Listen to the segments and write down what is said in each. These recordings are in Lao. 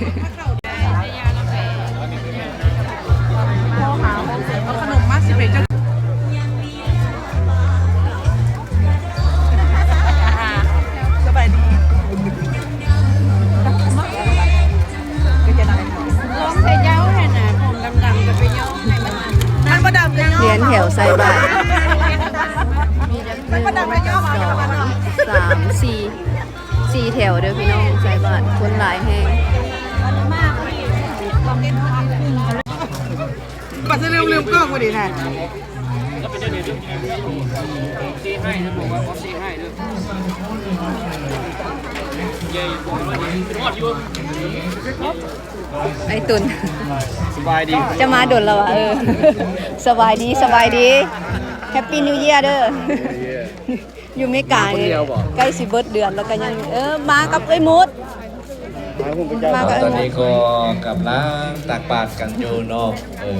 ເອົາຂະໜົມມາຊິໄປຈັກ ສະບາຍດີ ເປັນຈັ່ງໃດ? ລອງໃສ່ເຈົ້າຫັ້ນນະ ຜົມດຳໆ ກໍໄປຍ້ອມໃຫ້ມັນ ມັນບໍ່ດ ນແຖວໃສ່ບາດ ໜຶ່ງ ສອງ ສາມ ສີ່ ສີ່ແຖວເດີພີ່ນ້ອງ ໃສ່ບາດ ຄົນຫຼາຍແຮງ. ບັດຊິລືມ ລືມກ້ອງພໍດີນະ. ໄອ້ຕຸນ ສະບາຍດີ ຈະມາດົນແລ້ວຫວາ? ເອີ ສະບາຍດີ ສະບາຍດີ Happy New Year ເດີ. ຢູ່ເມການີ້ ໃກ້ຊິເບິດເດືອນແລ້ວກໍຍັງ ເອີ ມາກັບເອື້ອຍມຸດ ມາກັບເອື້ອຍມຸດ. ຕອນນີ້ກໍກຳລັງຕັກບາດກັນຢູ່ເນາະ ເອີ.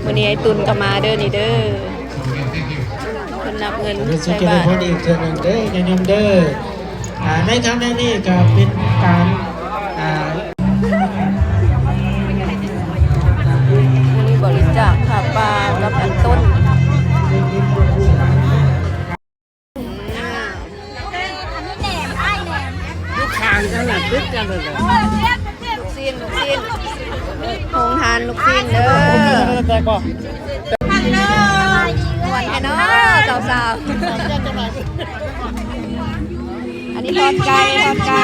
ມື້ນີ້ໄອ້ຕຸນກໍມາເດີນີ້ເດີ ເພິ່ນນັບເງິນໃສ່ບາດອີກເທື່ອໜຶ່ງເດີ ຍາດໂຍມເດີ. ອ່າ ໃນຂະນະນີ້ກໍເປັນການ ອ່າ ມື້ນີ້ບໍລິຈາກຜ້າປ່າກັບອັນຕົ້ນ. ຢູ່ຂ້າງກັນນະ ຕິດກັນເລີຍ. ລູກຊີ້ນ ລູກຊີ້ນ ໂຮງທານລູກຊີ້ນເດີ. ແຕ່ກໍ ມ່ວນແທ້ເນາະ ສາວໆ. ອັນນີ້ທອດໄກ່ ທອດໄກ່.